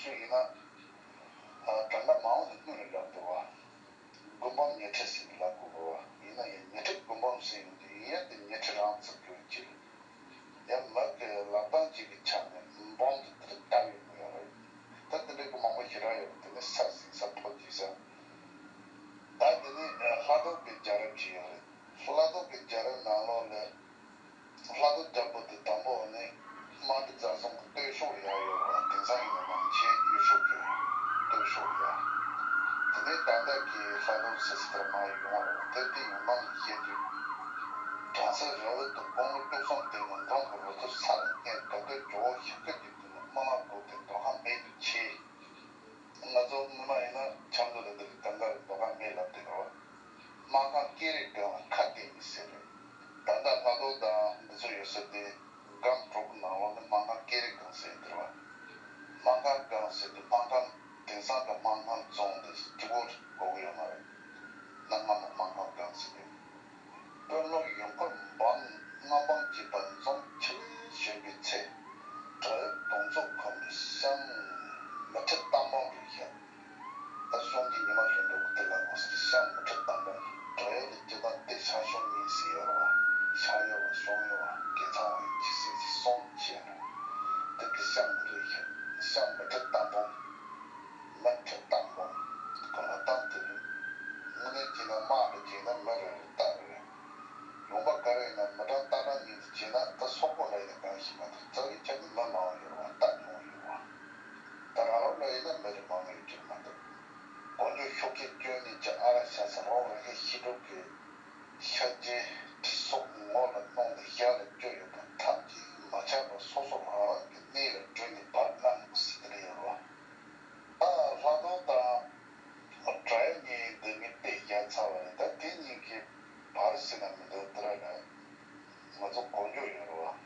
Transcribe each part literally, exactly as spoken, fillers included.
སུ་ཡིན་ན། ཨ་གྲངས་ཀ་མང་བོ་ནས་སྔོན་ལ་ལབ་འདུག་བ། དགོན་པའམ་ཉེ་འཁྲིས་ཟེར་ནས་ལབ་དགོས་པ་བ། ཡིན་ན་ཡང་ཉེ་འཁྲིས་དགོན་པའམ་ཟེར་ཡོང་དུས་ཡིན་ཡང་དེ་ཉེ་འཁྲིས་རང་ཚུགས་དགོས་ཀྱི། ཡང་མི་གི་ལབ་སྟངས་གཅིག་གི་ཆ་ནས་འབུམ་དུ་དེར་བཏབ་ཡོང་གི་ཡོད་རེད། ད་དེ་འདྲའི་གི་མང་པོ་ཞེ་དྲག་ཡོད་རེད། དེ་ནི་ས་ཟིན་ས་ཐོ་གྱིས་ས། ད་དེ་ནི་ལྷ་ཐོག་གི་རྒྱལ་རབས་ཅིག་ཡོད་རེད། ལྷ་ཐོག་གི་རྒྱལ་རབས་ནང་ལོགས་ལ། ལྷ་ཐོག་རྒྱལ་པོ་དེ་དང་པོ་ནི་དམར་འབྲི་རྫ་གསུམ་གྱི་སྟོད་ཕྱོགས་ལ་ཡར་ཡོད་རེད་བ། དེང་སང་ཡིན་ན་ནང་ཆེན་ཡུལ་ཤུལ་གྱི་སྟོད་ཕྱོགས་ལ་ཡར། དེ་ནས་ད་ལྟ་གི་ལྷ་ཐོག་ཟེར་ས་དེར་མར་ཡོང་བ་རེད་བ། དེ་དེ་ཡོང་སྟངས་ལ་བཤད་དུས། བྲམ་ཟེ་རི་བོ་དེ་དགུང་ལོ་བཅུ་གསུམ་དེ་ཡང་འབྲོང་གི་རུ་ཚོགས་ས་ལ་བརྙས། དགའ་སྟོན་ཇོ་བོ་ཤཱཀྱ་ཀྱི་དུས་ནས་རྨི་ལམ་གོ་སྟེ་མདོ་ཁམས་རྨེག་ཏུ་ཆས། ང་ཚོ་སྔོན་མ་ཡིན་ན་ཆབ་མདོ་ལ་འདིར་གངས་དཀར་མདོ་ཁམས་རྨེག་ལབ་བསྡད་པ་རེད་བ། སྨར་ཁམས་སྐྱེས་རི་སྒང་ལ་ཁ་གཏད་ནས་ཟེར་རེད། ད་ལྟ་ལྷ་ཐོག་དང་འདི་ཚོ་ཡོད་ས་དེ་སྒང་དྲུག་གི་ནང་ལོགས་ནས་སྨར་ཁམས་སྐྱེས་རི་སྒང་ཟེར་འདིར་བ། སྨར་ཁམས་སྒང་ཟེར་དུས་སྨར་ཁམས་དེང་སང་གི་སྨར་ཁམས་རྫོང་དེ་གཅིག་པོ་གོ་གི་ཡོད་མ་རེད། གནའ་སྔ་མོ་སྨར་ཁམས་སྒང་ཟེར་དུས། དཔོན་སློབ་ཡོན་འཁོར་འབངས་མངའ་འབངས་ཀྱི་བར་འཛོམས་ཆེ་བའི་བཞོན་པའི་ཚེ། དགྲ་ཡོལ་གདོང་ཚུགས་ཁོ་ནས་ཤམ་མི་ཁྲི་གཏམ་སྤང་རེད་ཤག་ད་གསུང་གི་ཉི་མ་ལྷུན་གྲུབ་ཀྱི་དེ་ལ་ངོ་ཟེར། ཤམ་མི་ཁྲི་གཏམ་སྤང་། དགྲ་ཡོལ་ལ་སྤྱིར་བཏང་སྟེ་ཤ་ཤོང་གཉིས་ཟེར་ཡོད་རེད་བ། ཤ་ཡོལ་བ་ཤོང་ཡོལ་བ་དགེ་ཚང་བ་ཡིན་གཅིག་ཟེར་གཅིག་གསུམ་བྱས་ནས། དེ་གི་ཤམ་དེ་རེད་ཤག་ཤམ་མི་ཁྲི་གཏམ་སྤང་། མི་ཁྲི་གཏམ་སྤང་། གང་ལ་གཏམ་དེ་རེད། དངོས་གནས་བྱས་ན་དམག་ལ་བྱས་ན་མི་རེ་རེ་རྟ་རེད། ལུང་པ་ག་རེ་ཡིན་ན་མི་གྲངས་རྟ་གྲངས་ཉིད་དུ་བྱས་ན་ད་སོག་པོ་ལ་ཡིན་ན་གང་ཞིག་མ་གཏོགས་རྩ་བའི་ཆ་ནས་མི་མང་བ་ཡོད་རེད་བ། རྟ་ཉུང་བ་ཡོད་རེད་བ། ད་རང་རང་ལ་ཡིན་ན་མི་རེ་མང་བ་ཡོད་ཀྱི་མ་གཏོགས། གོ་འཇོ་ཤོག་ཁའི་སྐྱོན་ནི་ཅི་ཨ་ར་ཤ་ས་རོང་ར་ཧེ་ཤི་དྲུག་གི་ཤ་རྗེས་གྲི་སོགས་ངོ་ལ་གནོན་ཏེ་ཞབས་ལ་བསྐྱོད་ཡོད་པ་ཐམས་ཅད་མ་ཆག་པར་སོ་སོ་རང་རང་གི་གནས་ལ་བྲོས་ནས་བར་སྣང་ཟེར་དེ་ལ་ཡོད་རེད་བ། ཨ་ལྷ་ཐོག་དང་། དགྲ་ཡོལ་གཉིས་འདི་ནི་དཔེ་རྒྱག་ཚར་བ་རེད། ད་དེ་གཉིས་ཀྱི་བར་ཟེར་ན་མི་འདུག་དེ་ར་ལ་ང་ཚོ་གོ་འཇོ་ཡོད་རེད་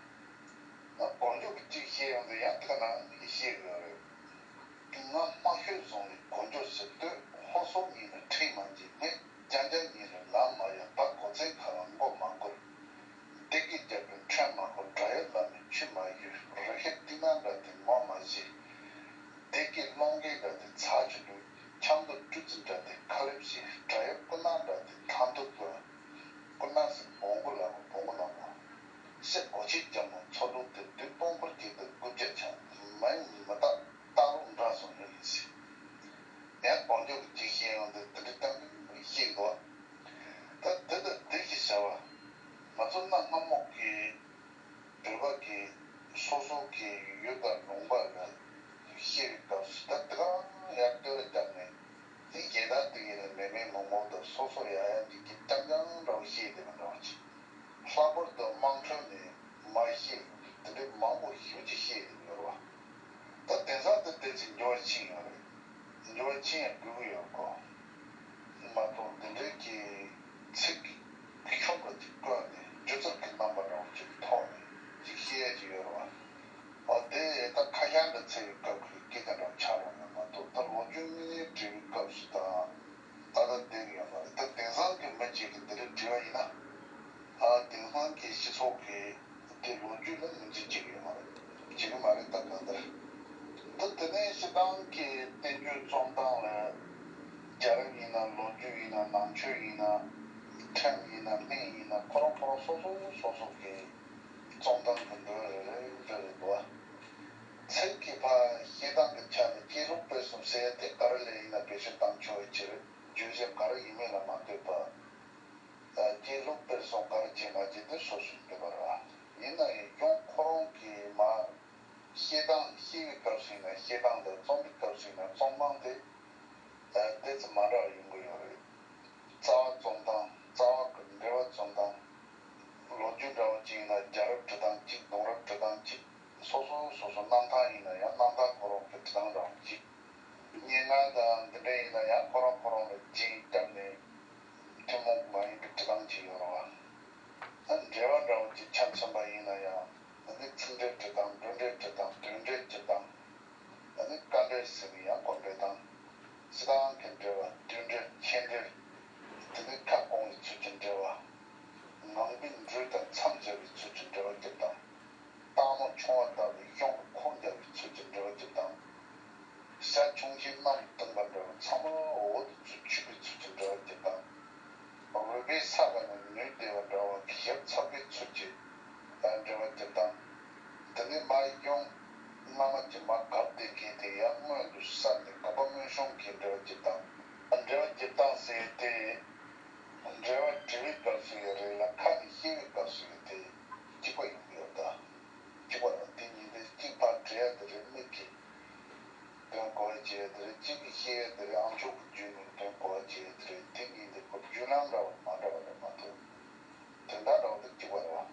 བ། ང་གོ་འཇོ་གི་གཅིག་བཤད་ཡོང་དུས་ཡང་ཐ་ན་ངས་བཤད་དགོས་རེད། ང་རྨ་ཤོད་རྫོང་ནས་གོ་འཇོ་ཟེར་སྟོད་ཧོ་སོ་གཉིས་ལ་ཁྲིད་མ་བྱེད་ངས་ཅང་ཅང་གཉིས་ལ་ལམ་མ་ཡ་ད་གོ་ཚན་ཁ་ལ་མགོ་མ་འཁོར། སྡེ་དགེ་རྒྱལ་པོའི་ཁྲོན་མ་འཁོར། དགྲ་ཡོལ་བླ་མའི་ཆོས་མ་ཡུལ། རི་ཤི་ཏི་ན་འདྲ་དེ་ངོ་མ་བཞེས། སྡེ་དགེ་སློང་རྒན་འདྲ་དེ་ཚ་ཆུ་ལུས། ཆབ་མདོ་སྤྲུལ་རྩི་འདྲ་དེ་ཁ་ལེབ་བཞེས། དགྲ་ཡོལ་སྐུ་ན་འདྲ་དེ་ཐང་དུ་བཀོན། སྐུ་ན་ཟེར་བོང་གུ་ལ་བོང་གུ་ནག་པོ། སེ་གོ་ཆེ་རྒྱ་མོ་མཚོ་ལུག་དེ་བདུད་སྤོང་ཁུར་གྱི་དེ་དགུ་བརྒྱ་ཆ་མ་ཡིན་མི་རྟག་སྟག་ལུང་འདྲ་སོང་ཡོད་ཡིན་སྲིད། ཡང་གོ་འཇོ་གི་ཅིག་ཤེས་ཡོང་དུས་དེ་འདྲ་གཏམ་མི་ཤེས་འདུག་ད་དེ་དང་དེ་ཞིག་བྱ་བ། ང་ཚོ་གནའ་སྔ་མོ་གི་བོད་པ་གི་སོ་སོ་གི་ཡུལ་དང་ལུང་པ་ལ་ཤེས་པའི་སྐབས་སུ་ད་དེ་གང་ཡར་བསྟོད་ར་བརྒྱབ་ནས་དེ་རྒྱལ་དར་དེ་ཡིན་ན་མེ་མེ་མོག་མོག་དང་སོ་སོ་ཡ་ཡ་འདི་གི་རྐྱང་རྐྱང་འདྲ་བོ་ཤེས་བསྡད་པ་འདྲ་བོ་ཅིག་ལྷག་པར་དུ་དམངས་ཁྲོད་ནས་མ་ཤེས་དེ་འདྲའི་མང་པོ་ཞེ་པོ་ཅིག་ཤེས་ཡོད་རེད་བ། ད་དེང་སང་དེ་དེ་ཚོ་འགྱུར་བ་ཕྱིན་ཡོད་རེད། འགྱུར་བ་ཕྱིན་ཡང་དགོས་ཀྱི་ཡོད་གོ་མ་གཏོགས་འདི་འདྲའི་གི་ཚིག་གི་ཤོག་གྲངས་ཅིག་བཀོད་ནས་སྒྱུ་རྩལ་གྱི་རྣམ་པ་འདྲ་བོ་ཅིག་ཐོག་ནས་ཅིག་བཤད་ཡ་ཅིག་ཡོད་རེད་བ། འོ་དེ་ད་ཁ་ཤས་འདྲ་འཚོལ་བའི་སྐབས་ཀྱི་སྐད་ཆ་འདྲ་བོ་ཆགས་འགྲོ་ཡོད་མ་གཏོགས། ད་ལོ་རྒྱུས་དངོས་གནས་འབྲི་བའི་སྐབས་སུ་དང་། ད་ལྟ་བསྡད་ཀྱི་ཡོད་མ་རེད། ད་དེང་སང་གི་མི་གཅིག་གིས་འདི་འདྲ་བྲིས་པ་ཡིན་ན། ཨ་དེང་སང་གི་སྤྱི་ཚོགས་ཀྱི་དེ་ལོ་རྒྱུས་ལ་ངོས་འཛིན་བྱེད་ཀྱི་ཡོད་མ་རེད། བྱེད་ཀྱི་མ་རེད། ད་གང་ལྟར་འདི་དེ་ནས་སྤྱིར་བཏང་གི་བསྟན་བཅོས་རྩོམ་སྟངས་ལ་རྒྱལ་རབས་ཡིན་ན་ལོ་རྒྱུས་ཡིན་ན་ནང་ཆོས་ཡིན་ན་ཁྲིམས་ཡིན་ན་སྨན་ཡིན་ན་ཁོ་རང་ཁོ་རང་སོ་སོ་སོ་སོ་གི་རྩོམ་སྟངས་ཀྱི་འགྲོས་རེ་རེ་རེ་རེ་འདུག་ཚིག་གི་ཕར་བཤད་སྟངས་ཀྱི་ཆ་ནས་དགེ་ལུགས་སྤེལ་གསུམ་ཟེར་ཡ་དེ་ག་རེ་ལ་ཡིན་ན་བེད་སྤྱོད་བཏང་ཆོག་ཡ་ཅིག་རེད། བརྗོད་བྱ་ག་རེ་ཡིན་མིན་ལ་མ་ལྟོས་པར། དགེ་ལུགས་སྤེལ་གསུམ་ག་རེ་བྱེད་མ་བྱེད་དེ་སོ་སོའི་འདོད་པ་རེད། ཡིན་ན་ཡང་ཁོ་རང་ཁོ་རང་གི་མ་བཤད་སྟངས་བཤད་པའི་སྐབས་སུ་ཡིན་ན་བཤད་སྟངས་དང་རྩོམ་པའི་སྐབས་སུ་ཡིན་ན་རྩོམ་སྟངས་དེ་ཏོག་ཙམ་མ་འདྲ་བ་ཡོང་གི་ཡོད་རེད། རྩ་བ་རྩོམ་སྟངས་རྩ་བ་གི་འགྲེལ་བ་རྩོམ་སྟངས། ལོ་རྒྱུས་འདྲ་བོ་ཅིག་ཡིན་ན་རྒྱལ་རབས་འབྲི་སྟངས་གཅིག་གདུང་རབས་འབྲི་སྟངས་གཅིག་སོ་སོ་སོ་སོ་རྣམ་ཐར་ཡིན་ན་ཡང་རྣམ་ཐར་ཁོ་རང་གི་འབྲི་སྟངས་འདྲ་བོ་གཅིག་སྙན་ངག་དང་འདི་འདྲ་ཡིན་ན་ཡང་ཁོ་རང་ཁོ་རང་ལ་རྒྱན་བརྒྱབ་ནས་ཐུན་མོང་མ་ཡིན་པའི་འབྲི་སྟངས་ཅིག་ཡོད་རེད་བ། ཨ་འགྲེལ་བ་འདྲ་བོ་ཅིག་ཆ་མཚོན་པ་ཡིན་ན་ཡང་ཨ་ནི་ཚིག་འགྲེལ་འབྲི་སྟངས་འགྲོ་འགྲེལ་འབྲི་སྟངས་དོན་འགྲེལ་འབྲི་སྟངས། ཨ་ནི་དཀའ་འགྲེལ་ཟེར་ནས་ཡང་གོ་འགྲེལ་དང་། སྤྱིར་བཏང་གི་འགྲེལ་བ་དོན་འགྲེལ་ཁྱད་འགྲེལ། དེ་ནས་ཁ་སྐོང་བའི་ཚུལ་གྱི་འགྲེལ་བ། ངང་པའི་འགྲོས་དང་མཚམས་སྦྱར་བའི་ཚུལ་གྱི་འགྲེལ་བ་བརྒྱབ་དང་། སྟག་མོ་མཆོང་བ་ལྟ་བུའི་གཞུང་གི་ཁུངས་རྒྱག་པའི་ཚུལ་གྱི་འགྲེལ་བ། མ་གབ་དེ་གས་དེ་ཡང་སྔོན་དུ་བསམ་ནས་གབ་པ་སྔོན་བྱུང་གི་འགྲེལ་བ་བྱེད་སྟངས། འགྲེལ་བ་བྱེད་སྟངས་ཟེར་ཏེ། འགྲེལ་བ་འབྲི་བའི་སྐབས་སུ་ཡང་རེད་ལ་ཁ་ནས་བཤད་པའི་སྐབས་སུ་ཡང་དེ་གཅིག་པ་ཡོང་གི་ཡོད་ད། གཅིག་པ་རེད་དེ་ཉིད་དེ་གཅིག་ཕར་འབྲི་ཡ་དེ་རེད། མིག་གིས་དོན་གོ་བ་བྱེད་ཡ་དེ་རེད། གཅིག་གིས་བཤད་ཡ་དེ་རེད། ཨ་མཆོག་གི་རྒྱུད་ནས་དོན་གོ་བ་བྱེད་ཡ་དེ་རེད། དེ་ཉིད་དེ་ཁོ་རྒྱུད་ལམ་འདྲ་བ་མ་འདྲ་བ་རེད་མ་གཏོགས་དོན་དག་འདྲ་བ་དེ་གཅིག་པ་རེད་བ།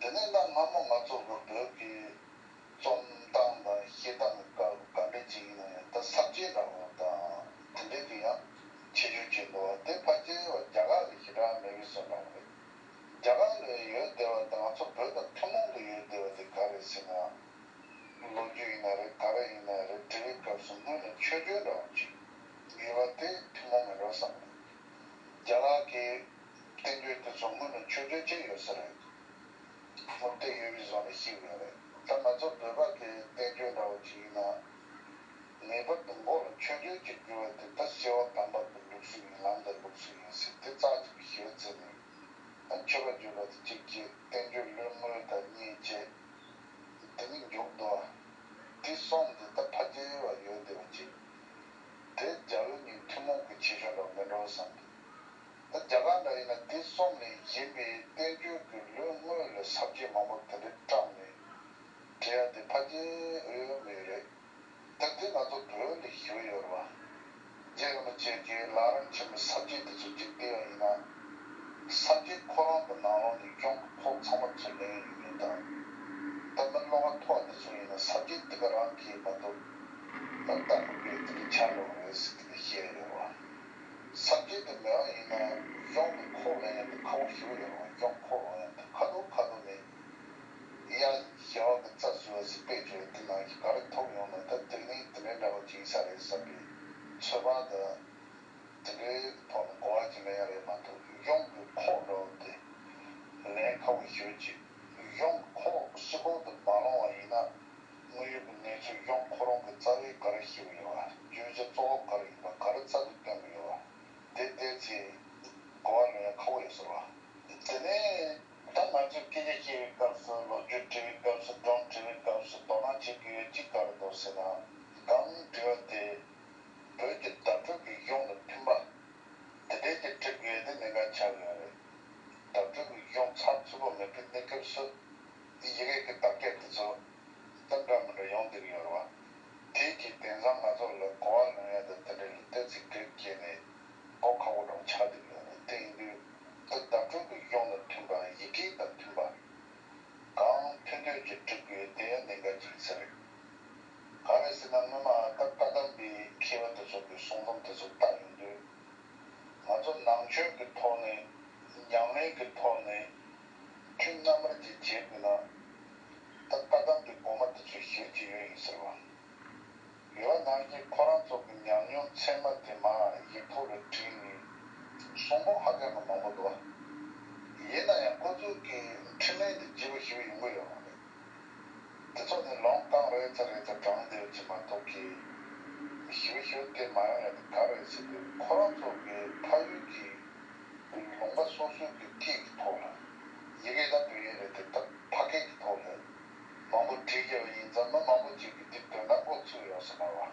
དེ་ནས་ད་སྔ་མོ་ང་ཚོ་གི་བོད་ཀྱི་རྩོམ་སྟངས་དང་བཤད་སྟངས་ཀྱི་སྐབས་ག་འདྲ་ཅིག་ཡིན་ན་ཡང་ད་ས་བཅད་འདྲ་བོ་དང་དེ་འདྲའི་གི་ཡང་ཁྱད་ཆོས་ཅིག་འདུག་བ། དེ་ཕལ་ཆེར་བ་རྒྱ་གར་ལ་ཞེ་དྲག་མེད་པའི་བཟོ་འདྲ་བོ་རེད། རྒྱ་གར་ལ་ཡོད་བསྡད་པ་དང་ང་ཚོ་བོད་དང་ཐུན་མོང་དུ་ཡོད་བསྡད་པ་དེ་ག་རེ་ཟེར་ན། ལོ་རྒྱུས་ཡིན་ན་རེད། ག་རེ་ཡིན་ན་རེད། འབྲི་བའི་སྐབས་སུ་སྔོན་ལ་མཆོད་བརྗོད་འདྲ་བོ་ཅིག་ཡོད་པ་དེ་ཐུན་མོང་མིན་འགྲོ་བསམ་རེད། རྒྱ་གར་གྱི་བསྟན་བཅོས་དེ་ཚོ་སྔོན་ལ་མཆོད་བརྗོད་ཅིག་ཡོད་ས་རེད། མུ་སྟེགས་ཡོད་པའི་བཟོ་ནས་ཤེས་དགོས་རེད། ད་ང་ཚོ་བོད་པ་གི་བསྟན་བཅོས་འདྲ་བོ་ཅིག་ཡིན་ན། ངེས་པར་དུ་མགོ་ལ་མཆོད་བརྗོད་ཅིག་དགོས་པ་དེ་ད་སྐྱེ་བ་དམ་པ་གི་ལུགས་སྲོལ་ཡིན། ལམ་དང་ལུགས་སྲོལ་ཡིན་ཟེར་དེ་རྩ་གཅིག་གི་ཞེ་པོ་བརྩི་ནས། ཨ་མཆོད་པ་བརྗོད་པ་དེ་གཅིག་བྱས། བསྟན་བཅོས་ལུས་དངོས་དང་གཉིས་བྱས། དེ་ནི་མགྱོགས་འདུག་ཨ། དེ་གསུམ་དེ་ད་ཕལ་ཆེར་བ་ཡོད་བསྡད་པ་ཅིག་དེ་རྒྱ་བོད་གཉིས་ཐུན་མོང་གི་ཁྱད་ཆོས་འདྲ་མིན་འགྲོ་བསམ་གི། ད་རྒྱ་གར་འདྲ་ཡིན་ན་དེ་གསུམ་ལས་གཞན་པའི་བསྟན་བཅོས་ཀྱི་ལུས་དངོས་ལ་ས་བཅད་མང་པོ་དེ་འདྲ་བཀྲམ་ནས་བྲིས་ཡ་དེ་ཕལ་ཆེར་ཨེ་ཡོད་མེད་རེད། ད་དེ་ང་ཚོ་བོད་ལ་ཞེ་པོ་ཡོད་རེད་བ། རྗེ་རིན་པོ་ཆེ་གིས་ལམ་རིམ་ཆེན་མོའི་ས་བཅད་དེ་ཚོ་གཅིག་བལྟས་པ་ཡིན་ན། ས་བཅད་ཁོ་རང་གི་ནང་ལོགས་ནས་གཞུང་གི་ཁོག་ཚང་མ་ཚུར་ལེན་ཡོང་མིན་དང་། ད་མི་བློ་ཁ་མཐོ་བ་དེ་ཚོ་ཡིན་ན་ས་བཅད་དེ་ག་རང་གིས་མ་གཏོགས་ད་ལྟ་བུ་གིས་དེ་འདྲ་ཆགས་འགྲོ་གི་རེད་ཟེར་དེ་འདྲ་བཤད་ཡོད་རེད་བ། ས་བཅད་དེ་མེད་པ་ཡིན་ན་གཞུང་གི་ཁོག་ལེན་ཡ་དེ་ཁག་པོ་ཞེ་པོ་ཡོད་རེད་བ། གཞུང་ཁོག་ལེན་ཡ་དེ་ཁ་ཐུག་ཁ་ཐུག་ནས། ཡ། ཞི་བ་གི་རྩ་བཟོས་པ་ཞིག་དཔེ་བརྗོད་དེ་ནང་བཞིན་ག་རེ་ཐོབ་ཡོང་ན་ད་དེ་ནི་དེ་འདྲའི་འདྲ་བ་ཅིག་ཡིན་ས་རེད་བསམ་པའི་ཚོད་དཔག་དང་། དེ་འདྲའི་ཐོག་ནས་གོ་བ་ཅིག་ལེན་ཡ་རེད་མ་གཏོགས་གཞུང་གི་ཁོག་འདྲ་བོ་དེ་ལེན་ཁག་པོ་ཞེ་པོ་ཅིག་གཞུང་གི་ཁོག་ཕྱི་ཁོག་ཏུ་མ་ལོངས་པ་ཡིན་ན། དངོས་ཡོད་ཀྱི་གནས་ཚུལ་གཞུང་ཁོ་རང་གི་རྩ་བའི་ག་རེ་ཞིག་ཡོད་པ། བརྗོད་བྱ་གཙོ་བོ་ག་རེ་ཡིན་པ། ག་རེ་རྩ་དེ་སྟོན་གྱི་ཡོད་པ། དེ་བལྟས་ཚེ་གོ་བ་ལོན་ཡ་ཁག་པོ་ཡོད་ཟེར་བ། དེ་ནས་ད་ང་ཚོས་སྐད་ཆ་བཤད་པའི་སྐབས་སུ། ལོ་རྒྱུས་འབྲི་བའི་སྐབས་སུ། སྒྲུང་འབྲི་བའི་སྐབས་སུ། དོ་སྣང་བྱེད་དགོས་ཡ་གཅིག་ག་རེ་འདུག་ཟེར་ན། གང་འབྲི་བ་དེ་བོད་ཀྱི་བརྡ་སྤྲོད་ཀྱི་གཞུང་དང་མཐུན་པ་དེ་འདྲས་ཀྱི་འབྲི་དགོས་ཡ་དེ་གནད་འགག་ཆགས་ཀྱི་ཡོད་རེད། བརྡ་སྤྲོད་ཀྱི་གཞུང་ཚགས་ཚུད་པོ་མེད་པའི་གནས་སྐབས་སུ། ཡི་གེ་གི་བརྡ་སྐད་དེ་ཚོ་ད་འདྲ་མི་འདྲ་ཡོང་བསྡད་ཀྱི་ཡོད་རེད་བ། དེ་གི་དེང་སང་ང་ཚོ་ལ་གོ་བ་ལོན་ཡ་དང་དེ་འདྲ་ལ་ཏོག་ཙམ་གེགས་བྱས་ནས་གོ་ཁག་པོ་འདྲ་བོ་ཆགས་བསྡད་ཀྱི་ཡོད་རེད། དེ་ཡིན་དུས་ད་བརྡ་སྤྲོད་ཀྱི་གཞུང་དང་མཐུན་པ། ཡི་གེ་དང་མཐུན་པ། གང་ཐོན་ཐོན་གྱིས་འབྲི་དགོས་དེ་ཡང་གནད་འགག་ཅིག་ཡིན་ས་རེད། ག་རེ་ཟེར་ན་སྔོན་མ་ད་བཀའ་གདམས་པའི་མཁས་པ་དེ་ཚོ་གི་གསུང་རྩོམ་དེ་ཚོ་བལྟ་ཡོང་དུས། ང་ཚོ་ནང་ཆོས་ཀྱི་ཐོག་ནས། ཉམས་ལེན་གྱི་ཐོག་ནས་ཁྲིམས་རྣམ་པར་ཅིག་བྱེད་དགོས་ན། ད་བཀའ་གདམས་ཀྱི་དགོངས་པ་དེ་ཚོ་ཞེ་པོ་ཅིག་ཡོད་ཡིན་ཟེར་བ། ཡོད་པ་ནང་བཞིན་ཁོ་རང་ཚོ་གི་ཉམས་མྱོང་ཚད་མ་དེ་མར་ཡིག་ཐོག་ལ་བྲིས་ནས་གསུང་དོན་ཧ་ཅང་གི་མང་པོ་འདུག་བ། ཡིན་ན་ཡང་ཁོ་ཚོ་གི་འཕྲིན་ལས་དེ་ལྗིད་པོ་ཞེ་པོ་ཡོང་གི་ཡོད་མ་རེད། དེ་ཚོ་ནི་ལུང་བསྟན་རེ་ཚ་རེ་ཚ་བགྲངས་བསྡད་ཡོད་ཅིག་མ་གཏོགས་ཀྱི། ཞེ་པོ་ཞེ་པོ་དེ་མ་ཡོང་ཡ་དེ་ག་རེ་རེད་ཟེར་དུས། ཁོ་རང་ཚོ་གི་ཕ་ཡུལ་གྱི་ལུང་པ་སོ་སོའི་གི་སྐད་ཀྱི་ཐོག་ལ། ཡི་གེ་ད་བོད་ཡིག་རེད་དེ། ད་ཕ་སྐད་ཀྱི་ཐོག་ལ་མང་པོ་བྲིས་བཞག་པ་ཡིན་ཙང་མི་མང་པོ་ཅིག་གིས་དེ་དོན་དག་མགོ་ཚོས་ཡོད་ས་མ་རེད་བ།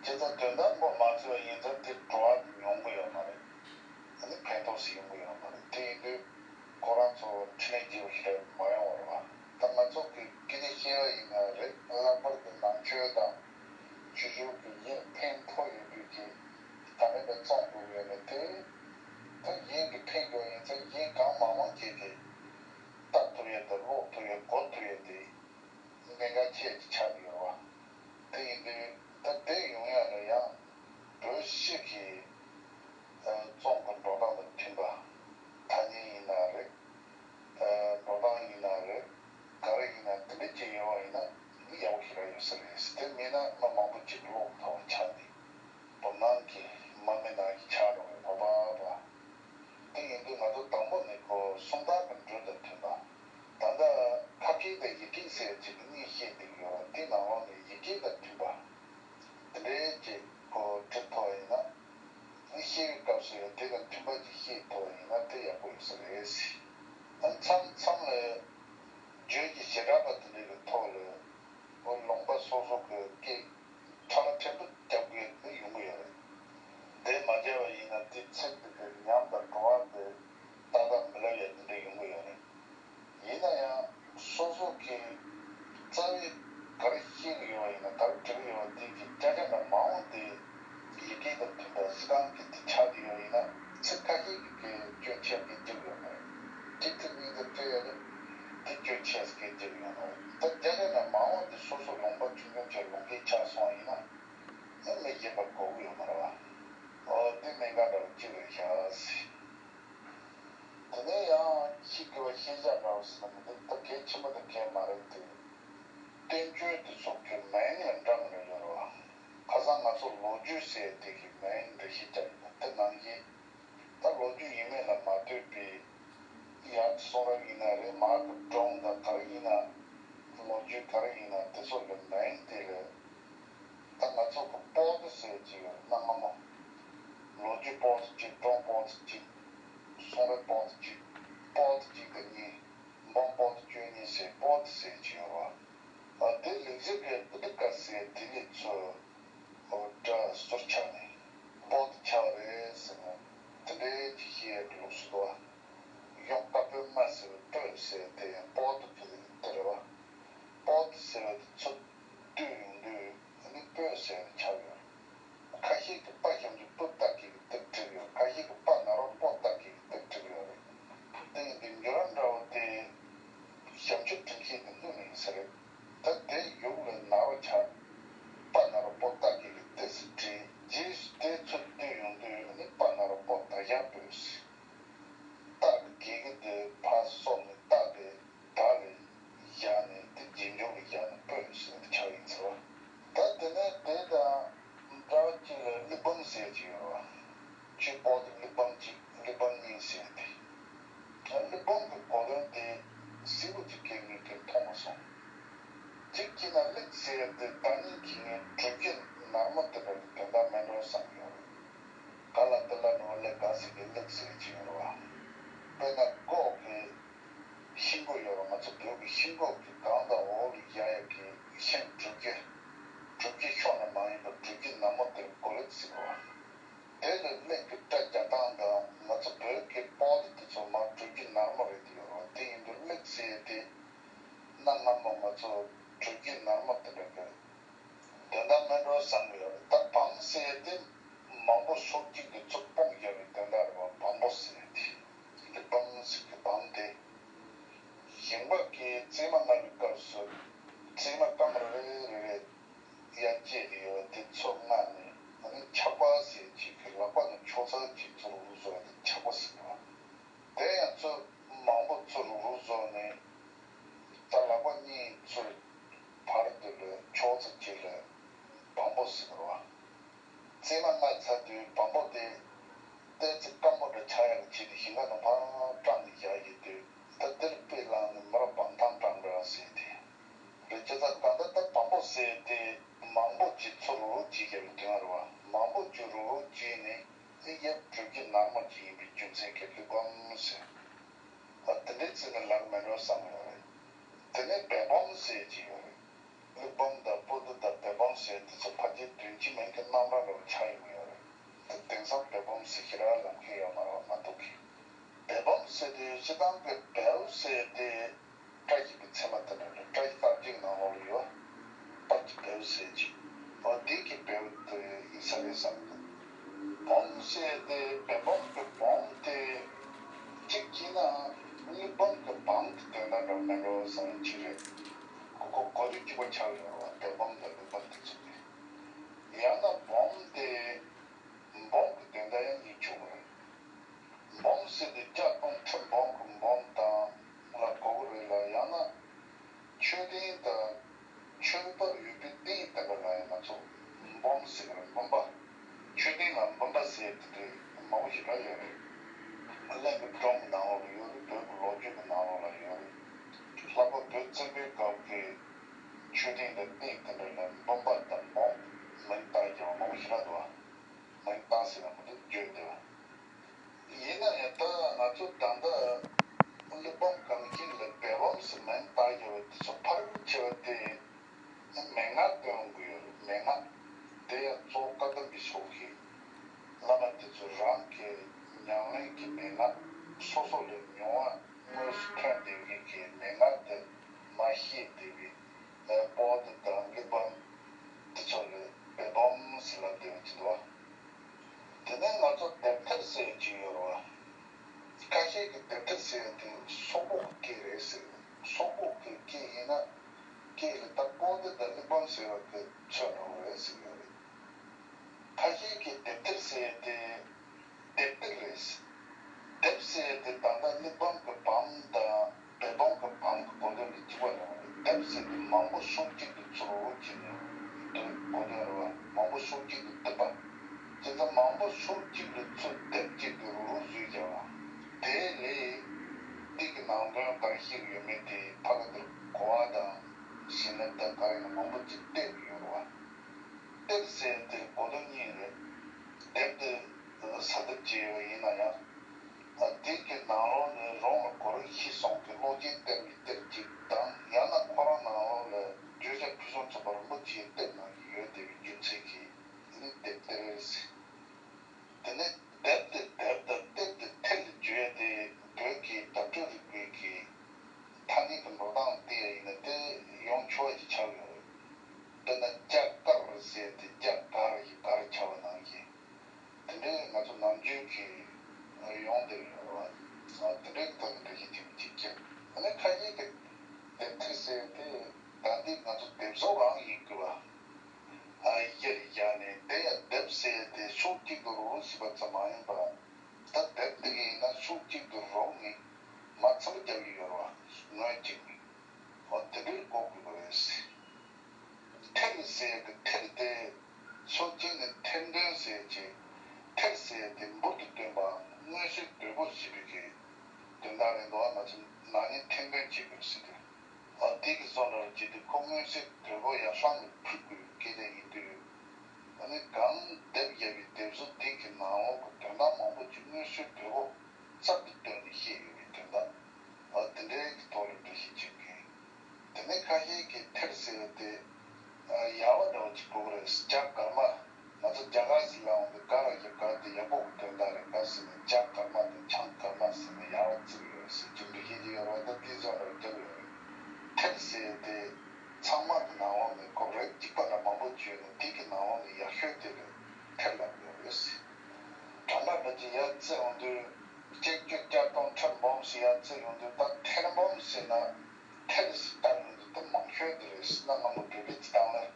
བྱས་ཙང་དོན་དག་མགོ་མ་ཚོས་པ་ཡིན་ཙང་དེ་བྲོ་བ་དེ་ཉུང་གི་ཡོད་མ་རེད། ཨ་ནི་ཕན་ཐོགས་སུ་ཡོང་གི་ཡོད་མ་རེད། དེ་ཡིན་དུས་ཁོ་རང་ཚོ་འཕྲིན་ལས་རྒྱས་པ་ཞིག་རེད་མ་ཡོང་བ་རེད་བ། ད་ང་ཚོ་གི་སྐད་ཆ་བཤད་པ་ཡིན་ན་རེད། ལྷག་པར་དུ་ནང་ཆོས་དང་ཆོས་ཕྱོགས་ཀྱི་ཡིན་ཕན་ཐོགས་ཡོད་དུས་ཀྱི་ག་ནས་ཀྱང་བཙོང་དགོས་ཡོད་མེད་དེ། ད་ཡིན་གྱི་ཕན་དགོས་ཡིན་ཙང་ཡིན་གང་མང་མང་བྱས་ཏེ། ལྟ་ཐུབ་ཡས་དང་ཀློག་ཐུབ་ཡས་གོ་ཐུབ་ཡས་དེ་གནད་འགག་ཆེ་ཅིག་ཆགས་ཀྱི་ཡོད་རེད་བ། དེ་ཡིན་དུས་ད་དེ་ཡོང་ཡ་ལ་ཡང་བོད་སྤྱི་གི་རྩོམ་གྱི་འགྲོ་སྟངས་དང་མཐུན་པ། ཐ་སྙད་ཡིན་ན་རེད། འགྲོ་སྟངས་ཡིན་ན་རེད། ག་རེ་ཡིན་ན་དེ་འདྲ་ཅིག་ཡོང་བ་ཡིན་ན་ཡག་པོ་ཞེ་དྲག་ཡོད། ཟེར་དེ་གི་མིང་འདི་ཞིག་བརྒྱབ་ཡོད། དེ་ནང་བཞིན་ད་ལོ་རྒྱུས་ཡིན་མིན་ལ་མ་ལྟོས་པའི་ཡར་གསུང་རབ་ཡིན་ན་རེད། མར་གྱི་སྒྲུང་དང་ག་རེ་ཡིན་ན། ལོ་རྒྱུས་ག་རེ་ཡིན་ན་དེ་ཚོ་གི་མིང་དེ་ལ་ད་ང་ཚོ་གི་པོ་ཏི་ཟེར་གྱི་ཡོད་རེད། གནའ་སྔ་མོ་ལོ་རྒྱུས་པོ་ཏི་གཅིག་སྒྲུང་པོ་ཏི་གཅིག་གསུང་རབ་པོ་ཏི་གཅིག་པོ་ཏི་གཅིག་དང་གཉིས། འབུམ་པོ་ཏི་བཅུ་གཉིས་ཟེར་པོ་ཏི་ཟེར་གྱི་ཡོད་རེད། ཨ་དེ་ལེགས་བཤད་པའི་པུ་ཏི་ཀ་ཟེར་དེ་ནས་ཚུར་སྒྲ་ཟུར་ཆག་ནས་པོ་ཏི་ཆགས་རེད་ཟེར་ནས་དེ་འདྲའི་ཅིག་བཤད་ཡག་གི་ལུགས་སུ་འདུག་བ། གཞུང་བཀའ་པོད་ལྔ་ཟེར་བའི་པོད་ཟེར་དེ་ཡང་པོ་ཏི་གི་དེ་རེད་བ། པོ་ཏི་ཟེར་བ་དེ་ཚུར་བསྡུས་ཡོང་དུས་ཨ་ནི་པོད་ཟེར་ནས་ཆགས་ཡོད་རེད། ཁ་ཤས་ཀྱིས་པ་ཞབས་ཀྱུ་པུ་ཏ་གི་དེབ་བྲིས་ཡོད། ཁ་ཤས་ཀྱིས་པ་ན་རོ་པོ་ཏ་གི་དེབ་བྲིས་ཡོད་རེད། དེ་ཡིན་དུས་འགྱུར་བ་འདྲ་བོ་དེ་ཞབས་ཀྱུ་འགྲེང་བཤད་དེ་བསྣུན་ནས་ཡིན་ས་རེད། ད་དེ་ཡུག་ལ་ན་རོ་ཆགས། པ་ན་རོ་པོ་ཏ་གི་གི་དེབ་སུ་བྲིས། རྗེས་སུ་དེ་ཚུར་བསྡུས་ཡོང་དུས་ཨ་ནི་པ་ན་རོ་པོ་ཏ་ཞབས་པོད་ཟེར། ཏ་གི་གི་དེ་ཕར་སོང་ནས་ཏ་དེ་ད་ལས་བཞག་ནས་དེ་རྗེས་འཇུག་ལ་བཞག་ནས་པོད་ཟེར་ནས་ཆགས་ཡིན་ཟེར་བ། ད་དེ་ནས་དེ་དང་འདྲ་བ་གཅིག་ལ་གླེགས་བམ་ཟེར་གྱི་ཡོད་རེད་བ། ཆོས་པོ་ཏི་གླེགས་བམ་གཅིག་གླེགས་བམ་གཉིས་ཟེར་ཏེ། གླེགས་བམ་གྱི་གོ་དོན་དེ་གཟིགས་པོ་གཅིག་གིས་ངས་དེ་མཐོང་མ་སོང་། གཅིག་བྱས་ན་གླེགས་ཟེར་དེ་ད་ནི་གི་ངས་གྲུ་བཞི་ནར་མོ་དེ་འདྲ་གི་དོན་དག་མིན་འགྲོ་བསམ་ཡོད་རེད། ག་ལ་དེ་ལ་ནོར་ལས་ག་ཟིག་གི་གླེགས་ཟེར་གྱི་ཡོད་རེད་བ། དཔེར་ན་སྒོག་གི་ཤིང་སྒོ་ཡོད་རེད། ང་ཚོ་བོད་ཀྱི་ཤིང་སྒོག་གི་སྒང་དང་འོག་ལ་བཞག་ཡག་གི་ཤིང་གྲུ་བཞི། གྲུ་བཞི་ཤོག་ནི་མ་ཡིན་པར་གྲུ་བཞི་ནར་མོ་དེར་གོ་གླེགས་ཟེར་བ། དེ་ལ་གླེགས་ཀྱི་སྒྲ་རྒྱག་སྟངས་དང་ང་ཚོ་བོད་ཀྱི་པོ་ཏི་དེ་ཚོ་མར་གྲུ་བཞི་ནར་མོ་རེད་དེ་ཡོད་རེད་བ། དེ་ཡིན་དུས་གླེགས་ཟེར་དེ་གནའ་སྔ་མོ་ང་ཚོ་གྲུ་བཞི་ནར་མོ་དེ་འདྲ་གི་དོན་དག་མིན་འགྲོ་བསམ་གི་ཡོད་རེད། ད་བམ་ཟེར་དེ་མང་པོ་ཤོག་གཅིག་གི་ཚུར་སྤུངས་བཞག་པའི་དོན་དག་རེད་བ། བམ་པོ་ཟེར་དེ་གླེགས་བམ་ཟེར་གི་བམ་དེ། ཞིང་པ་གིས་བཙས་མ་བརྔ་བའི་སྐབས་སུ་བཙས་མ་སྐམ་རེ་རེ་རེ་རེ་ཡར་བཅད་དེ་ཡོད་པ་དེ་ཚུར་བརྔས་ནས་ཨ་ནི་ཆག་པ་ཟེར་གཅིག་གི་ལག་པ་ནས་ཆོག་ཚར་གཅིག་ཚུར་རུ་བཟོ་བ་དེ་ཆག་པ་ཟེར་བ། དེ་ཡང་ཚུར་མང་པོ་ཚུར་རུ་རུ་བཟོས་ནས་ད་ལག་པ་གཉིས་ཚུར་བར་དུ་ལ་ཕྱོགས་ཚུར་གཅིག་ལ་བམ་པོ་ཟེར་བ། བཙས་མ་བརྔས་ཚར་དུས་བམ་པོ་དེ་ཏོག་ཙམ་སྐམ་པོ་འདྲ་ཆགས་ཡག་གི་ཆེད་དུ་ཞིང་ཁ་ནང་ཕར་བཀྲམ་ནས་བཞག་ཡོད་དུས། ད་འདིར་དཔེ་བླངས་ནས་མོ་རང་བམ་ཐང་བཀྲམ་འདྲ་ཟེར་དེ། རེད། བྱས་ཙང་ད་ལྟ་ད་བམ་པོ་ཟེར་དེ་མང་པོ་ཅིག་ཚུར་རུ་རུ་བྱས་བཞག་པའི་དོན་རེད་བ། མང་པོ་ཅིག་རུ་རུ་བྱས་ནས་ཨེ་ཡར་གྲུ་བཞི་ནར་མོ་ཅིག་ཡིན་པའི་རྒྱུ་མཚན་གྱིས་གླེགས་བམ་ཟེར། ཨ་དེ་འདྲའི་ཚིག་ནི་ལར་མེད་འགྲོ་བསམ་ཡོད་རེད། དེ་ནས་སྦལ་བམ་ཟེར་གྱི་ཡོད་རེད། གླེགས་བམ་དང་པོ་ཏི་དང་སྦལ་བམ་ཟེར་དེ་ཚོ་ཕལ་ཆེར་དོན་གཅིག་མིང་གི་རྣམ་གྲངས་འདྲ་བོ་ཆགས་ཡོང་གི་ཡོད་རེད། དེ་དེང་སང་སྦལ་བམ་ཟེར་ཞེ་དྲག་ལབ་མཁན་ཡོད་མ་རེད་བ། མ་གཏོགས་ཀྱི། སྦལ་བམ་ཟེར་དེ་སྤྱིར་བཏང་གི་སྦལ་ཟེར་དེ་བཀྲ་ཤིས་པའི་མཚན་མ་དེ་འདྲ་རེད། བཀྲ་ཤིས་རྟགས་བརྒྱད་ནང་ལོགས་ལ་ཡོད། པ་གི་སྦལ་ཟེར་གྱི། འོ་དེ་གི་སྦལ་དེ་ཡིན་ས་རེད་བསམ་གི། བམ་ཟེར་དེ་སྦལ་བམ་གི་བམ་དེ་གཅིག་བྱས་ན་གླེགས་བམ་གི་བམ་གི་དོན་དག་འདྲ་མིན་འགྲོ་བསམ་གྱི་རེད། གོ་གོ་གོ་དུས་གཅིག་པ་ཆགས་ཡོད་རེད་བ། སྦལ་བམ་དང་གླེགས་བམ་དེ་ཚོ་དེ། ཡང་ན་བམ་དེ་འབུམ་གྱི་དོན་དག་ཡང་ཡིན་ཆོག་གི་རེད། འབུམ་ཟེར་དུས་ལྕགས་འབུམ་ཁྲི་འབུམ་གྱི་འབུམ་དང་ལ་གོ་གི་རེད་ལ། ཡང་ན་མཆོད་རྟེན་དང་མཆོད་པར་ཡོད་པའི་རྟེན་དེ་འདྲ་ལ་ཡང་ང་ཚོ་འབུམ་ཟེར་གི་རེད། འབུམ་པ། མཆོད་རྟེན་ལ་འབུམ་པ་ཟེར་དེ་འདྲའི་མང་པོ་ཞིག་རག་ཡོད་རེད། གླིང་གི་སྒྲུང་གི་ནང་ལོགས་ལ་ཡོད་རེད། བོད་ཀྱི་ལོ་རྒྱུས་ཀྱི་ནང་ལོགས་ལ་ཡོད་རེད། ལྷག་པར་བོད་བཙན་པོའི་སྐབས་ཀྱི་མཆོད་རྟེན་དང་རྟེན་དེ་འདྲ་ལ་འབུམ་པ་དང་འབུམ་མིང་བཏགས་ཀྱང་མང་པོ་ཞིག་རག་འདུག་བ། མིང་བཏགས་ཟེར་ན་མི་འདུག་བརྗོད་བདེ་བ། ཡིན་ན་ཡང་ད་ང་ཚོ་ད་ལྟ་གླེགས་བམ་གང་ཞིག་ལ་སྦལ་བམ་ཟེར་མིང་བཏགས་ཡོད་པ་དེ་ཚོ་ཕལ་ཆེ་བ་དེ་མན་ངག་སྟོན་དགོས་ཡོད་རེད། མན་ངག་དེ་ཡང་གཙོ་བོ་བཀའ་གདམས་པའི་ཕྱོགས་ཀྱི་བླ་མ་དེ་ཚོ་རང་གི་ཉམས་ལེན་གྱི་མན་ངག་སོ་སོ་ལ་མྱོང་བ་དངོས་སུ་ཐོན་བསྡད་མཁན་གྱི་མན་ངག་དེ་མར་བཤད་བསྡད་པའི་པོ་ཏི་དང་གླེགས་བམ་དེ་ཚོ་ལ་སྦལ་བམ་ཟེར་ལབ་བསྡད་པ་ཅིག་འདུག་བ། དེ་ནས་ང་ཚོ་དེབ་ཐེར་ཟེར་གྱི་ཡོད་རེད་བ། ཁ་ཤས་ཀྱིས་དེབ་ཐེར་ཟེར་དེ་སོག་པོ་གི་སྐད་རེད་ཟེར། སོག་པོ་གི་སྐད་ཡིན་ན་སྐད་ལ་ད་པོ་ཏི་དང་གླེགས་བམ་ཟེར་བ་གི་ཚོད་འདྲ་བོ་རེད་ཟེར་གྱི་ཡོད་རེད། ཁ་ཤས་ཀྱིས་དེབ་ཐེར་ཟེར་དེ་དེབ་ཐེར་རེད་ཟེར། དེབ་ཟེར་དེ་ད་ལྟ་གླེགས་བམ་གི་བམ་དང་སྦལ་བམ་གི་བམ་གི་གོ་དོན་གྱི་གཅིག་པ་རེད་བ། དེབ་ཟེར་དེ་མང་པོ་ཤོག་གཅིག་ཏུ་ཚུར་བྱས་ནས་དོན་གོ་དོན་རེད་བ། མང་པོ་ཤོག་གཅིག་ཏུ་བསྡུས་པ། ཕྱོགས་གཅིག་ལ་ཚུར་དེབ་གཅིག་ཏུ་རུག་རུག་བཟོས་བཞག་པ། དེ་ལས་དེ་གི་ནང་དོན་ག་རེ་བཤད་ཀྱི་ཡོད་མེད་དེ་ཕ་གི་དེར་གོ་བ་དང་ཞིབ་ལབ་དང་ག་རེ་ཡིན་ན་མང་པོ་ཅིག་བལྟས་ཀྱི་ཡོད་རེད་བ། གཏེར་ཟེར་དེ་གོ་དོན་གཉིས་རེད། དེབ་དེ་ཟ་དེབ་ཅིག་ཡོད་ཡིན་ན་ཡང་། དེ་གི་ནང་ལོགས་ནས་རང་ལ་གོ་རིམ་ཤེས་སོང་གི་གློག་ཅན་གཏེར་གྱི་གཏེར་ཅིག་དང་ཡང་ན་ཁོ་རང་ནང་ལོགས་ལ་བརྗོད་བྱ་ཕུན་སུམ་ཚོགས་པ་རིན་པོ་ཆེའི་གཏེར་ནང་གི་ཡོད་བསྡད་པའི་རྒྱུ་མཚན་གྱིས་ནི་དེབ་གཏེར་རེད་ཟེར། དེ་ནས་དེབ་དེ་དེབ་དང་གཏེར་དེ་གཏེར་ལ་བརྗོད་དེ་བོད་ཀྱི་བརྡ་སྤྲོད་རིག་པའི་གི་ཐ་སྙད་ཀྱི་འགྲོ་སྟངས་དེ་ཡིན་ན་དེ་ཡོང་ཆོག་ཅིག་ཆགས་ཡོད་རེད། དཔེར་ན་ལྕགས་དཀར་ཟེར་ཏེ་ལྕགས་དཀར་ཡི་དཀར་ཆགས་པ་ནང་བཞིན། དེ་འདྲའི་ང་ཚོ་ནམ་རྒྱུན་གྱི་ཡོང་བསྡད་ཡོད་རེད་བ། དེ་འདྲའི་ཐོག་ནས་འགྲེལ་བཤད་བྱེད་མི་བྱེད་ཀྱི། ཨ་ནི་ཁ་ཤས་ཀྱིས་དེབ་ཐེར་ཟེར་ཏེ་ད་འདི་ང་ཚོ་དེབ་བཟོ་རང་ཡིན་དགོས་པ། ཨ་གཞིར་བཞག་ནས་དེ་ཡང་དེབ་ཟེར་ཏེ་ཕྱོགས་གཅིག་ཏུ་རུག་ཞེས་པ་ཙམ་མ་ཡིན་པ། ད་དེབ་འདི་ཡིན་ན་ཕྱོགས་གཅིག་ཏུ་རུག་ནས་མ་ཚིམ་པ་རྒྱག་གི་ཡོད་རེད་བ། ངོས་གཅིག་ནས། འོ་དེ་འདྲའི་གོ་དགོས་པ་རེད། ཐེར་ཟེར་གི་ཐེར་དེ་སོ་སྐྱེ་ནི་ཐེར་འདོན་ཟེར་གྱི་ཐེར་ཟེར་དེ་འབུར་དུ་བཏོན་པ་མངོན་གསལ་དོད་པོ་ཞེས་པའི་གི་དོན་དག་རེད་འདུག་ང་ཚོ་ནག་ཉེས་ཐེར་འདོན་བྱེད་དགོས་ཟེར་དུས། འོ་དེ་གི་བཟོ་འདྲ་བ་བྱེད་དུས་ཁོ་མངོན་གསལ་དོད་པོ་ཡར་ལྷང་ངེར་ཕུད་དགོས་པའི་སྐད་ཆ་ཡིན་དུས། ཨ་ནི་གང་དེབ་བརྒྱབ་པའི་དེབ་གཟུགས་དེ་གི་ནང་ལོགས་ཀྱི་དོན་དག་མང་པོ་ཅིག་མངོན་གསལ་དོད་པོ་གསར་དུ་བཏོན་ནས་བཤད་ཡོད་པའི་དོན་དག་འོ་དེ་འདྲའི་གི་ཐོག་ལ་འགྲེལ་བཤད་བྱེད་མཁན། དེ་ནས་ཁ་ཤས་ཀྱིས་ཐེར་ཟེར་བ་དེ་ཡག་པ་འདྲ་བོ་ཅིག་གོ་གི་རེད། ལྕགས་དཀར་མ། ང་ཚོ་རྒྱ་གར་ཟེར་ལབ་ཡོང་དུས་དཀར་ཡག་དཀར་དེ་ཡག་པོ་གི་དོན་དག་རེད། ག་ཟེར་ན་ལྕགས་དཀར་མ་དང་ཆང་དཀར་མ་ཟེར་ནས་ཡག་པོ་བརྩི་གི་ཡོད་ཟེར་རྒྱུ་འགྲེལ་བཤད་ཅིག་ཡོད་རེད་བ། ད་དེ་ཚོ་ལ་རྒྱབ་ཡོད་རེད། ཐེར་ཟེར་དེ་ཚང་མ་གི་ནང་ལོགས་ནས་ཁོ་རིགས་གཅིག་པ་འདྲ་མང་པོ་བྱས་ནས་དེ་གི་ནང་ལོགས་ནས་ཡག་ཤོས་དེ་ལ་ཐེར་ལབ་ཡོད་རེད་ཟེར། དྲ་འདྲ་འདྲ་ཅིག་ཡར་བརྩི་ཡོང་དུས་གཅིག་བརྒྱ་བརྒྱ་སྟོང་ཁྲི་འབུམ་ཞིག་ཡར་བརྩི་ཡོང་དུས་ད་ཐེར་འབུམ་ཟེར་ན། ཐེར་ཟེར་བཏགས་ཡོང་དུས་ད་མང་ཤོས་དེ་རེད་ཟེར་ན་སྔ་མོ་བོད་པའི་སྤྱི་བཏང་ལ།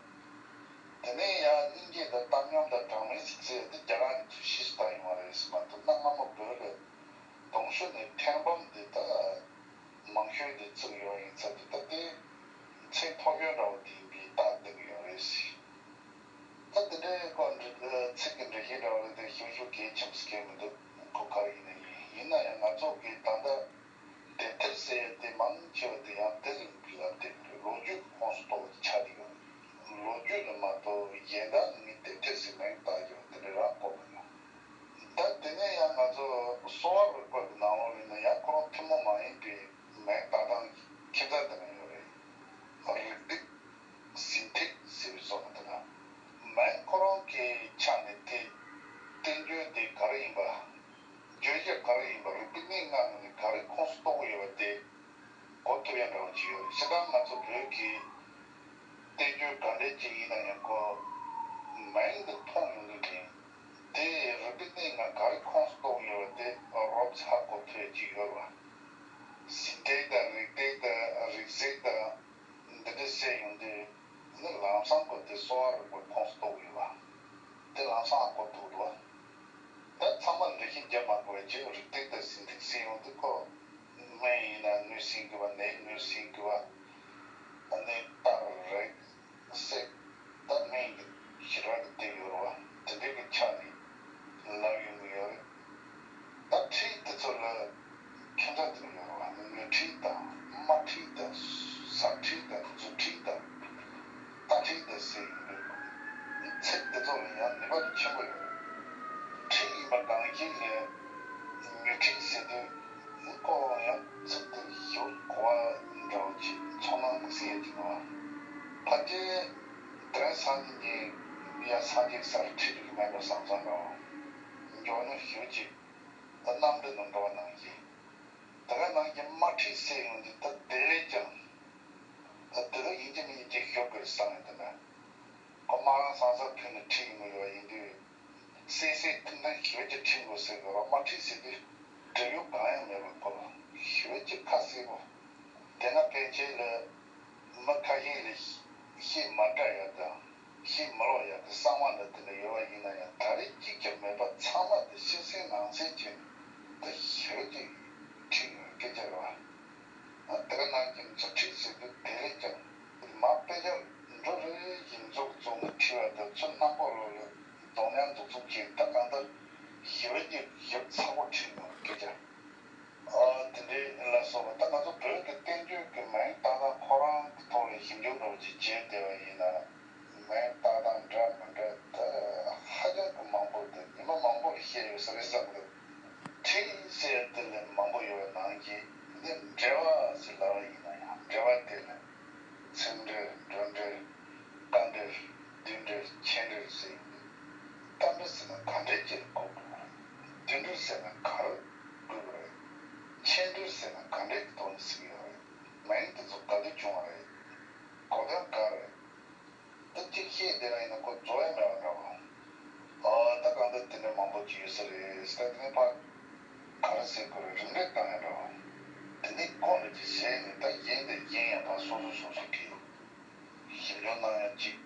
དེ་ནས་ཡང་སྙིང་རྗེ་དང་བཏང་སྙོམས་དང་གྲངས་མེད་ཟེར་ཚེ་དེ་རྒྱ་གར་ནས་ཚུར་ཤེས་སུ་བཏང་ཡོང་བ་རེད་ཟེར་མ་གཏོགས་ན་སྔ་མོ་བོད་ལ་གདུང་ཤུགས་ནས་ཐེར་འབུམ་དེ་ད་མང་ཤོས་དེ་བརྩི་གི་ཡོད་ཡིན་ཚ་དེ་ད་དེ་ཚད་མཐོ་ཤོས་འདྲ་བོ་དེ་ཡིན་པའི་རྟགས་སྟོན་གི་ཡོད་རེད་ཟེར། ད་དེ་འདྲའི་སྐོར་འདྲི་ཚིག་གི་འགྲེལ་བཤད་འདྲ་བ་རེད་དེ་ཞིབ་ཞིབ་གལ་ཆེན་པོ་སྐད་མི་འདུག་ཁོ་ག་རེ་ཡིན་ན་ཡིན། ཡིན་ན་ཡང་ང་ཚོ་གིས་ད་ལྟ་དེབ་ཐེར་ཟེར་ཡ་དེ་མང་ཆེ་བ་དེ་ཡང་དེ་རིང་གི་ལ་དེབ་ལོ་རྒྱུས་ཀྱི་ཁོངས་སུ་གཏོགས་པ་ཆགས་ཀྱི་ཡོད། ལོ་རྒྱུས་ལ་མ་གཏོགས་གཞན་དག་ནི་དེབ་ཐེར་ཟེར་མིང་བཏགས་ཀྱི་ཡོད་དེ་འདྲ་རང་གོ་མི་ཡོང་། ད་དེ་ནས་ཡང་ང་ཚོ་གསོ་བ་རིག་པ་གི་ནང་ལོགས་ལ་ཡིན་ན་ཡང་ཁོ་རང་ཐུན་མོང་མ་ཡིན་པའི་མིང་བཏགས་སྟངས་ཁྱད་མཚར་དེ་འདྲ་ཡོད་རེད། རིགས་འདེད། ཟིན་ཐིག་ཟེར་བའི་བཟོ་འདྲ་དེ་ལ། མིང་ཁོ་རང་གི་ཆ་ནས་དེ་བསྟན་བཅོས་དེ་ག་རེ་ཡིན་པ། བརྗོད་བྱ་ག་རེ་ཡིན་པ། རིག་པའི་གནས་ལྔ་ནང་ནས་ག་རེ་ཁོངས་སུ་གཏོགས་ཡོད་པ་དེ་གོ་ཐུབ་ཡ་འདྲ་བོ་ཅིག་ཡོད་རེད། སྤྱིར་བཏང་ང་ཚོ་བོད་ཀྱི་བསྟན་བཅོས་ག་འདྲས་ཅིག་ཡིན་ན་ཡང་ཁོ་མིང་དེ་མཐོང་ཡོང་དུས་ནས་དེ་རིག་པའི་གནས་ལྔ་ག་རེ་ཁོངས་སུ་གཏོགས་ཡོད་པ་དེ་རོབ་ཙམ་ཧ་གོ་ཐུབ་ཡ་ཅིག་ཡོད་རེད་བ། ཟིན་ཐིག་དང་རིགས་འདེད་དང་རིགས་གཟིགས་དང་། འདི་འདྲ་བཤད་ཡོང་དུས་ནི་ལམ་སང་ཁོ་དེ་གསོ་བ་རིག་པའི་ཁོངས་སུ་གཏོགས་ཡོད་པ། དེ་ལམ་སང་ཧ་གོ་ཐུབ་འདུག་བ། ད་ཚང་མ་འགྲེལ་བཤད་རྒྱབ་མ་དགོས་པའི་རྗེས་རིགས་འདེད་དང་ཟིན་ཐིག་ཟེར་ཡོང་དུས་ཁོ་སྨན་ཡིན་ན་ངོས་ཟིན་དགོས་པ། ནད་ངོས་ཟིན་དགོས་པ། ནད་རྟགས་རིགས་སེལ། ད་སྨན་གྱི་ཞི་རགས་ཀྱི་དེ་ཡོད་རེད་བ། དེ་འདྲའི་གི་ཆ་ནས་ལབ་ཡོང་གི་ཡོད་རེད། ད་ཁྲིད་དེ་ཚོ་ལ་ཁྱད་མཚར་དེ་ཡོད་རེད་བ། ངོ་ཁྲིད་དང་། སྨྲ་ཁྲིད་དང་། ཟབ་ཁྲིད་དང་། རྫུ་ཁྲིད་དང་། རྟ་ཁྲིད་དང་ཟེར་ཡོང་དུས་ཚིག་དེ་ཚོ་ལ་ཡང་ནུས་པ་དེ་ཆེན་པོ་ཡོད་རེད། ཁྲིད་ཡིན་པ་གང་ཞིག་ལས་ངོ་ཁྲིད་ཟེར་དུས་ཁོ་ཡང་ཚིག་དེ་ཞིབ་གོ་བ་འདྲ་བོ་ཅིག་ཚོར་སྣང་དམིགས་བསལ་ཅིག་འདུག་བ། ཕལ་ཆེར་དེ་རིང་སང་ཉིན་ཡ་སངས་རྒྱས་སར་ཁྲིད་རྒྱུ་མེད་པ་བསམ་བསམ་འདྲ་བོ། མགྱོགས་ནས་ཞུ་ཅིག་ད་རྣམ་འདྲེན་དུ་འགྲོ་བ་ནང་བཞིན། དེ་ག་ནང་བཞིན་སྨྲ་ཁྲིད་ཟེར་ཡོང་དུས་ད་དེ་ལས་ཀྱང་། ད་དེ་ག་ཡིན་གཅིག་མིན་གཅིག་ཞུ་དགོས་བསམ་ཡོང་དུས་ན། ཁོ་མ་རང་སང་སར་ཕུལ་ནས་ཁྲིད་ཡོང་གི་ཡོད་ཡིན་དུས། སེ་སེ་ཐུང་ཐུང་ཞུ་ཅིག་ཁྲིད་དགོས་ཟེར་གི་རོ། སྨྲ་ཁྲིད་ཟེར་དུས་འབྲེལ་ཡོད་གང་ཡང་མེད་པ་ཁོ་ཞུ་ཅིག་ཁ་གསལ་པོ། དེ་སྔ་ཕལ་ཆེར་ལ། མི་ཁ་ཤས་ལ་བཤད་མ་དྲག་ཡ་དང་བཤད་མ་ལོག་ཡ་གི་གསང་བ་འདྲ་དེ་འདྲ་ཡོད་པ་ཡིན་ན་ཡང་ད་རེས་གཅིག་ཀྱང་མེད་པ་ཚང་མ་དེ་ཤེས་གསལ་ནང་གསལ་བྱས་ནས་ད་ཞེ་པོ་ཅིག་ཁྲིད་ཡོང་སྐད་ཆ་རེད་བ། དེ་ག་ནང་བཞིན་རྫུ་ཁྲིད་ཟེར་དུས་དེ་རེད་ཀྱང་མ་དཔེ་ཆ་འགྲོ་རེ་བཞིན་རྫོགས་རྫོགས་ནས་ཁྲིད་པ་དང་ཚུར་རྣམ་པ་ལོག་ལ་གདོང་ཡང་འཛུགས་འཛུགས་བྱས་ད་གང་ལྟར། ཕྱེ་འབྲེལ་ཟེར་ཡིན་དུས། གཏམ་འབྲེལ་ཟེར་ན་ག་འདྲས་ཀྱི་གོ་དགོས་རེད། དུས་འབྲེལ་ཟེར་ན་ག་རེ་དགོས་ཀྱི་རེད། ཕྱེ་འབྲེལ་ཟེར་ན་ག་འདྲས་ཀྱི་ཐོག་ནས་ཟེར་གྱི་ཡོད་རེད། མིང་དེ་ཚོ་ག་དུས་བྱུང་བ་རེད། གོ་དོན་ག་རེད། འདི་གཅིག་བཤད་བསྡད་པ་ཡིན་ན་ཁོ་རྫོགས་ཡ་མེད་པ་འདྲ་བ། ཨ་ད་གང་ལྟར་དེ་འདྲ་མང་པོ་ཅིག་ཡོད་ས་རེད། ད་དེ་ནས་ཕར་ག་རེ་ཟེར་དགོས་རེད། རིམ་གྲས་བཏང་ཡ་འདྲ་བ། དེ་ནས་གོ་འདྲ་ཅིག་བྱས་ནས་ད་གཞན་དེ་གཞན་ཡང་ཕར་སོ་སོ་སོ་སོ་གིས་ཞིབ་འཇུག་གནང་ཡ་ཅིག